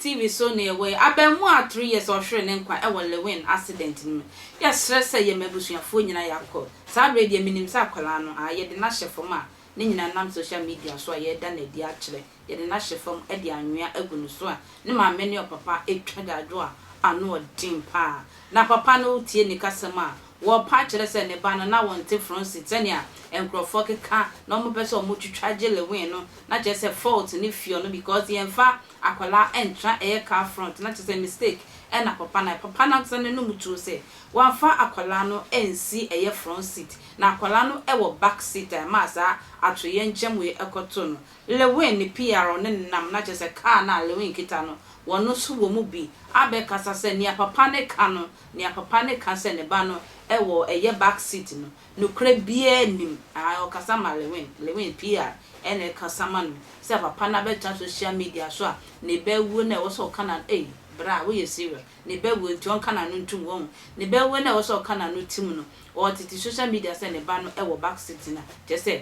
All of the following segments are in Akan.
TV so na yɛwɔ yi. Abɛɛmoa 3 years a ɔhwere ne nkwa ɛwɔ Lilwin accident no mu. Yɛsrɛ sɛ yɛ m'abusuafoɔ nyinaa yɛakɔ. Saa berɛ deɛ, menim sɛ akwadaa no a yɛde no ahyɛ fam a ne nyinaa nam social media so a yɛda no adi akyerɛ. Yɛde no ahyɛ fam de anwea agu no so a ne maame ne ɔpapa atwa gyaadwo a ano ɔden paa. Na papa no tie ne kasɛm a wɔpa kyerɛ sɛ ne ba no na wɔnte front seat sɛnea nkurɔfoɔ keka na wɔpɛ sɛ wɔtwitwa gye Lilwin no, na kyerɛ sɛ fault ne fie no because yɛmfa akwadaa ɛntra ɛyɛ car front, na kyerɛ sɛ mistake ɛna papa no ankasa n'anum tuo sɛ wɔamfa akwadaa no ɛnsi ɛyɛ front seat, na akwadaa no ɛwɔ back seat a ɛmaa saa atoyɛ nkyɛn wei ɛkɔto no. Lilwin ne PR ne nenam, na kyerɛ sɛ car na Lilwin kita no, wɔn nso wɔ mu bi abɛkasa sɛ nea papa ne ka sɛ ne ba no ɛwɔ ɛyɛ back seat no, nokora biara nim a ɔkasa ma Lilwin. Lilwin PR ɛna ɛkasa ma no sɛ papa no abɛtena social media so a ne ba wuo na ɛwɔ sɛ ɔka na ɛy bra, woyɛ serious? Ne ba wuo nti ɔnka n'ano ntum wɔn ne ba wuo na ɛwɔ sɛ ɔka n'ano tim no, ɔtete social media sɛ ne ba no ɛwɔ back seat, na kyerɛ sɛ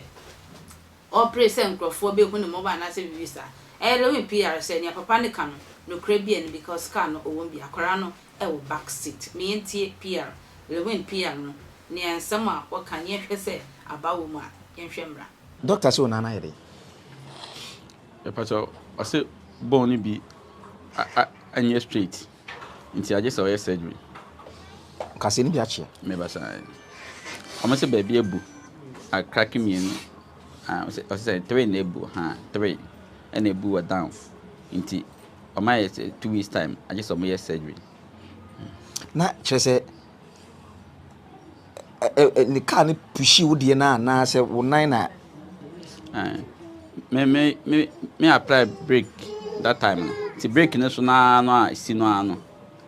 ɔpere sɛ nkurɔfoɔ bɛhu ne mmɔbɔ anaasɛ biribi saa. Ɛyɛ Lilwin PR sɛ nea papa ne ka no, nokora bi ɛno because car no ɔwɔ bi, akwaraa no ɛwɔ back seat. Meyɛntie PR, Lilwin PR no, nea nsɛm a wɔka ne yɛhwɛ sɛ aba wɔ mu a, yɛnhwɛ mmra. Doctor sɛ wo nana yɛ dɛ? Ɛpakyɛ, ɔsɛ bone no bi anyɛ straight nti agye sɛ ɔyɛ surgery. Kaseɛ no bi akyea. Meba saa, ɔmo sɛ baabi abu acrack mmienu. Ah, ɔsɛ three na ebu ha, three ɛna ebu wɔ down, nti ɔmo ayɛ sɛ 2 weeks time agye sɛ ɔmo yɛ surgery. Na kyerɛ sɛ ne car no push wo deɛ no anaasɛ wo nan na? Ah, me apply brake that time no, nti brake no so naa no a si no ano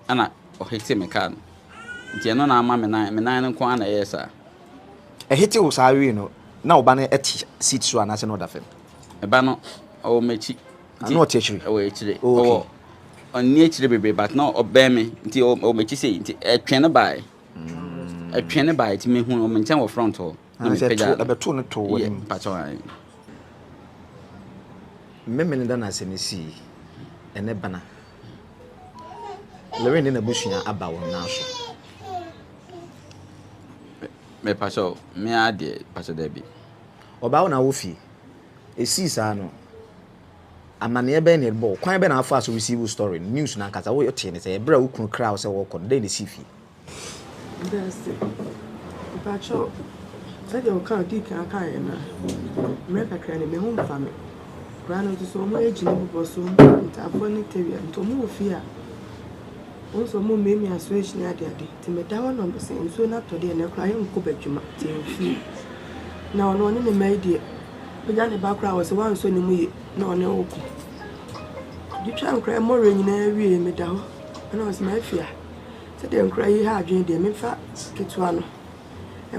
ɛna ɔhit me car no, nti ɛno na ama me nan no nko ara na ɛyɛ saa. Ɛhit wo saa wie no, na wo ba no ɛte seat so anaasɛ na ɔda fam? Ɛba no ɔwɔ m'akyi. Ah, na ɔte akyiri? Ɛwɔ akyire. Oh, okay. Ɔwɔ ɔnni akyire bebree, but na ɔbɛn me nti ɔwɔ m'akyi sei, nti ɛtwe no bae, ɛtwe no bae, nti mehu ɔmo nkyɛn wɔ front hɔ na Anaasɛ mepagya no. Ɛbɛto no to Yɛ w'anim? mpakyɛw ae. Mmemme da no asɛm sii ɛne bana Lilwin ne n'abusua aba wɔn nan so? Mepakyɛw, me ara deɛ, pakyɛw, daabi. Ɔbaa wo na wɔ fie ɛsii saa no, amanneɛ bɛn ne ɛbɔ kwan bɛn na afa so receive wo story no, news no ankasa woyɛ ne sɛ ɛberɛ a wo kunu kra wo sɛ wɔkɔ no, dɛn na ɛsii fie? Dase. Mpakyɛw, sɛdeɛ ɔka ɔdii kan kaeɛ no a, mmerɛ kakra ni, me ho mfa me. Koraa no nso so ɔmo agyina bobɔ so ntaafoɔ ne tawia nti ɔmo wɔ fie a, wɔn nso ɔmo mmiamia so akyi ne adeade. Nti meda hɔ na ɔmo sɛ nsuo no atɔ deɛ, na koraa yɛnkɔ bɛdwuma nti yɛwɔ fie. Na ɔno ɔne ne mma yi deɛ, ɔgya ne ba koraa wɔ sɛ wansɔ ne mu yie na ɔne wo ko. Twitwa nkora mmɔwerɛ nyinaa wie, meda hɔ ɛna ɔsɛ mafia sɛdeɛ nkora yi ha adwene deɛ, memfa ketewa no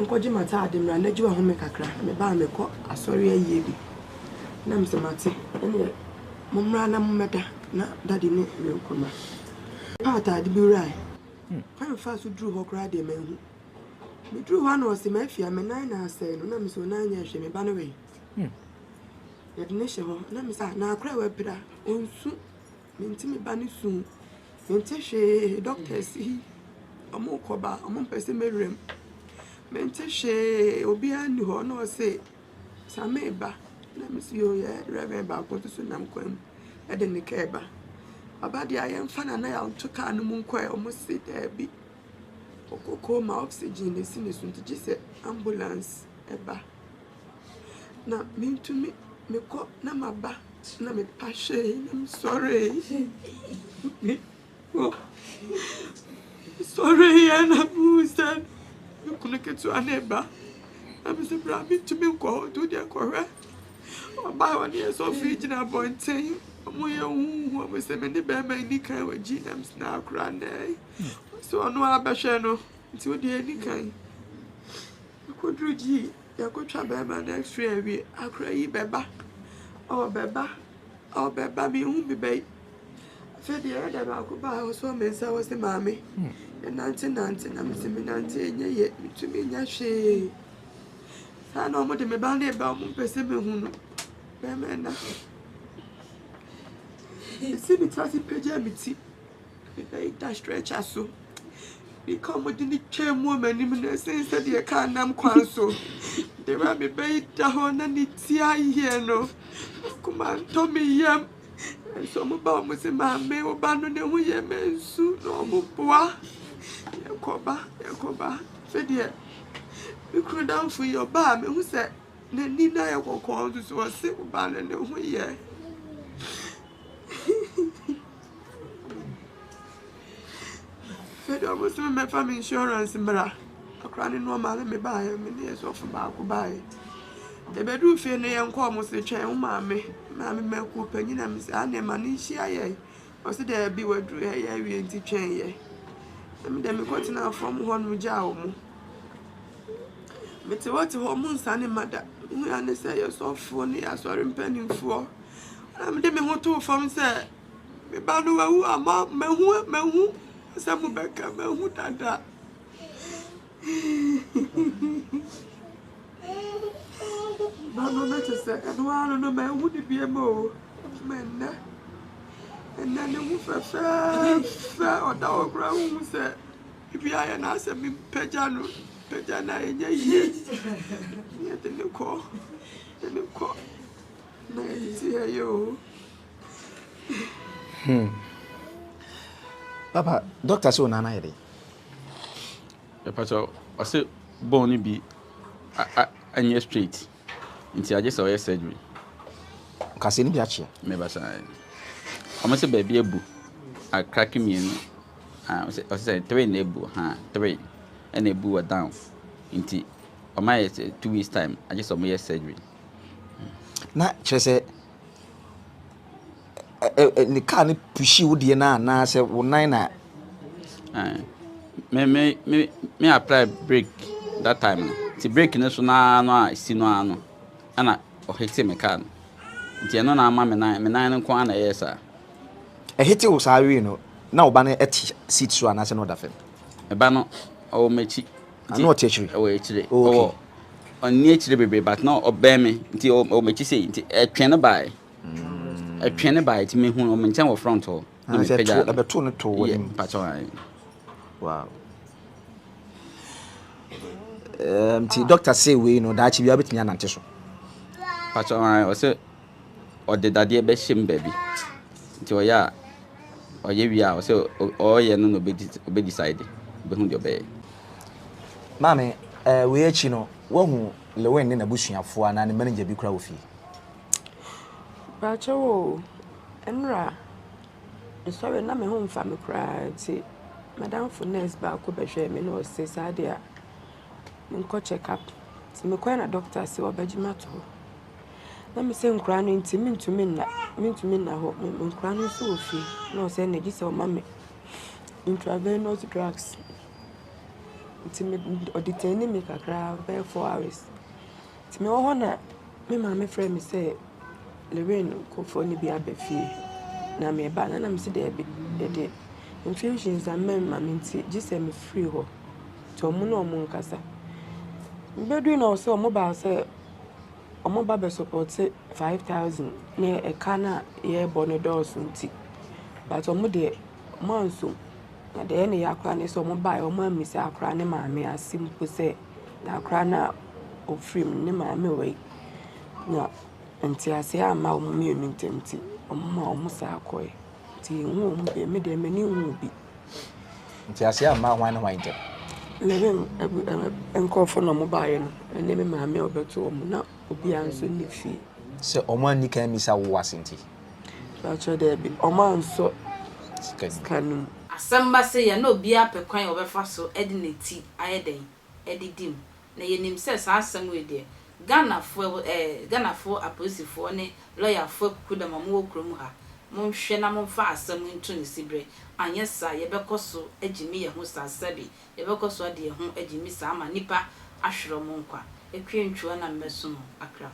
nkɔgye m'ataade mmra na gye w'ahome kakra. Mebaa mekɔ asɔre ayie bi na mesɛ mate, ɛneɛ mommra na mommɛda na daddy ne menkɔ mmra pa ataade bi wurae kwan mfa so duru hɔ koraa deɛ, manhu meduru hɔ a na ɔse mafia me nan na asɛe no, na mesɛ ɔnan nyɛ hwɛ, me ba no wei yɛde ne hyɛ hɔ, na mesɛ "Ah, na akora a wapira ɔnsu, mente me ba no su, mente hwee, doctors yi ɔmo kɔ ba, ɔmo mpɛ sɛ mɛwura mu, mente hwee, obiara nni hɔ." Na ɔse same ba, na mesi yo yɛ reverend baako nso so nam kwan mu ɛde ne kaa ba ɔba deɛ a yɛmfa na na yɛnto kaa no mu nkɔɛ. Ɔmo se daabi, ɔkɔ ma oxygen na esi ne so nti gye sɛ ambulance ɛba na mentumi mekɔ na maba na mepa hwee na mesɔre mekɔ mesɔre yɛ na mehu sɛ me kunu ketewa ne ba, na mesɛ bra, mentumi nkɔ hɔ nti wodeɛ kɔhwɛ. Ɔbaa ɔne yɛ sɔfo yi gyina abɔnten, ɔmo yɛ huhu, ɔmo sɛ me ne bɛrima yi ni kan wɔ gyi na mesɛ na akora nɛ sɛ ɔno abɛhwɛ no nti wodeɛ ni kan akɔduru gyi, yɛakɔtwa bɛrima no x-ray awie, akora yi bɛba, ɔbɛba, ɔbɛba, mehu me bɛyi. Afei deɛ ɛyɛ dɛ baako baa hɔ sɛ me nsa wɔ sɛ maame yɛnante nante, na mesɛ menante ɛnyɛ yie, metumi nyɛ hwee saa na ɔmo de me ba ne ba, ɔmo mpɛ sɛ mehu no bɛrima ɛna. Mesi me ti ase pagyaa me ti. Mebɛyi da stretcher so. Mmirika a wɔde no twaa mu wɔ m'anim no, ɛsen sɛdeɛ kaa nam kwan so. The way a mebɛyi da hɔ na ne ti ayɛ no, m'akoma ntɔ me yam. Nso wɔba a wɔse maame wo ba no ne ho yɛ mansu na wɔboa. Yɛkɔba yɛkɔba. Afei deɛ me kunu damfo yi ɔba a mehu sɛ n'ani no ayɛ kɔkɔɔ nso so ɔse wo ba no ne ho yɛ. Afei deɛ wɔse memmɛfa me insurance mmra. Akwadaa no nneɛma na mebaeɛ me ne yɛn sɔfo baako baeɛ. Yɛbɛduu fie no yɛnkɔɔ wɔn se twɛn wo maame. Maame mako panyin na mese aane ma no nhyia yɛn. Ɔse daabi waduru ha yi awie nti twɛn yɛn. Na me deɛ mekɔtenaa fam hɔ nom gyaa wɔn. Mete hɔ te hɔ wɔn nsane mma da. Mehui ara ne sɛ yɛn sɔfoɔ ne yɛn asɔre mpanimfoɔ. Na mede me ho too fam sɛ me ba no wawu ama mahu mahu sɛ mobɛka mahu dada. Ba no na kyerɛ sɛ ɛno ara no no manhu no biom o. Ma ɛnnɛ, ɛnnɛ ne ho fɛfɛɛfɛ ɔda hɔ koraa wohu sɛ biribi ayɛ no asɛ mempagya no, pagya no a ɛnyɛ yie. Yɛde no kɔ, yɛde no kɔ na yɛde ha yi o. Hmm. Papa, doctor sɛ wo nan ayɛ dɛn? Mepakyɛw, ɔse bone no bi anyɛ straight nti agye sɛ ɔyɛ surgery. Kaseɛ no bi akyea. Meba saa. Ɔmo se baabi abu, akrake mmienu. Ɔse sɛ three na ebu, ha three ɛna ebu wɔ down nti ɔmo ayɛ sɛ 2 weeks time agye sɛ ɔmo yɛ surgery. Na kyerɛ sɛ ne car no pushi wo deɛ no anaasɛ wo nan na. Me me me me apply brake that time no nti brake no so naa no a si no ara no ɛna ɔhete me car no nti ɛno na ama me nan me nan no nko ara na ɛyɛ saa. Ɛhete wo saa wie no na wo ba no te seat so anaasɛ na ɔda fam? Me ba no ɔwɔ m'akyi. Nti na ɔte akyire? Ɔwɔ akyire. Oh, okay. Ɔwɔ ɔnni akyire bebree but na ɔbɛn me nti ɔwɔ m'akyi sei nti ɛtwe no baeɛ. Ɛtwe no baeɛ nti mehu no me nkyɛn wɔ front hɔ. Na mepagya no. Ɛbɛto no to wɔ anim. Mpakyɛw ayi. Wow. Nti doctor say wei no daakye biara wobɛtumi anante so. Mpakyɛw ayi ɔsɛ ɔde dadeɛ bɛhyɛ mu baabi nti ɔyɛ a ɔyɛ wie a ɔsɛ ɔyɛ no na ɔbɛ decide ɔbɛhu deɛ ɔbɛyɛ. Maame, eh, wei akyi no, woahu Lewin ne n'abusuafoɔ anaa ne manager bi koraa wɔ fie? Mpakyɛw o, nnora mesɔre na me ho mfa me koraa nti m'adamfo nurse baako bɛhwɛɛ me na ɔse saa deɛ a menkɔ check up. Nti mekɔɛ na doctor se ɔbɛgye me ato hɔ. Na mese nkwadaa no nti mentumi nna, mentumi nna hɔ. Nkwadaa no nso wɔ fie na ɔse ɛnneɛ gye sɛ ɔma me intravenous drugs. Nti me ɔdetainee me kakra bɛyɛ 4 hours. Nti mewɔ hɔ na me maame frɛɛ me sɛ Lorraine nkurɔfoɔ no bi aba fie na mereba na na mese daabi yɛde infusions ama me maame nti gye sɛ mefiri hɔ. Nti ɔmo ne ɔmo nkasa. Mebɛdui na ɔsɛ ɔmo baa sɛ ɔmo ba bɛ support 5,000 ne ɛka no a yɛrebɔ no dɔɔso nti but ɔmo deɛ ɔmo ansom. Na deɛ ɛyɛ ne ya koraa ne sɛ ɔmo baeɛ ɔmo ammisa akwadaa ne maame ase mpo sɛ na akwadaa no a ɔfiri mu no ne maame wɔ he. Na nteaseɛ amma ɔmo mmienu ntam nti ɔmo maa ɔmo saa kɔeɛ. Nti yɛnhuu ɔmo bio. Me deɛ m'ani nhuu bi. Nteaseɛ amma hwan ne hwan ntam? Me ne nkurɔfoɔ na ɔmo baeɛ no ɛne me maame a ɔbɛtoo ɔmo na obiara nso nni fie. Sɛ ɔmo anni kan ammisa wo ase nti? Mpakyɛw daabi, ɔmo ansɔ sika no mu. Asɛm ba sei a, na obiara pɛ kwan a ɔbɛfa so de ne ti ayɛ dɛn? Adidi mu. Na yɛnim sɛ saa asɛm wei deɛ, Ghanafoɔ ɛɛ Ghanafoɔ apolisifoɔ ne lɔyafoɔ akukudam a wɔwɔ kurom ha, monhwɛ na momfa asɛm yi nto ne siberɛ, anyɛ saa a, yɛbɛkɔ so agyimi yɛn ho saa, sɛbe yɛbɛkɔ so ade yɛn ho agyimi saa ama nnipa ahwere wɔn nkwa. Akua ntwua na mmɛso no akra.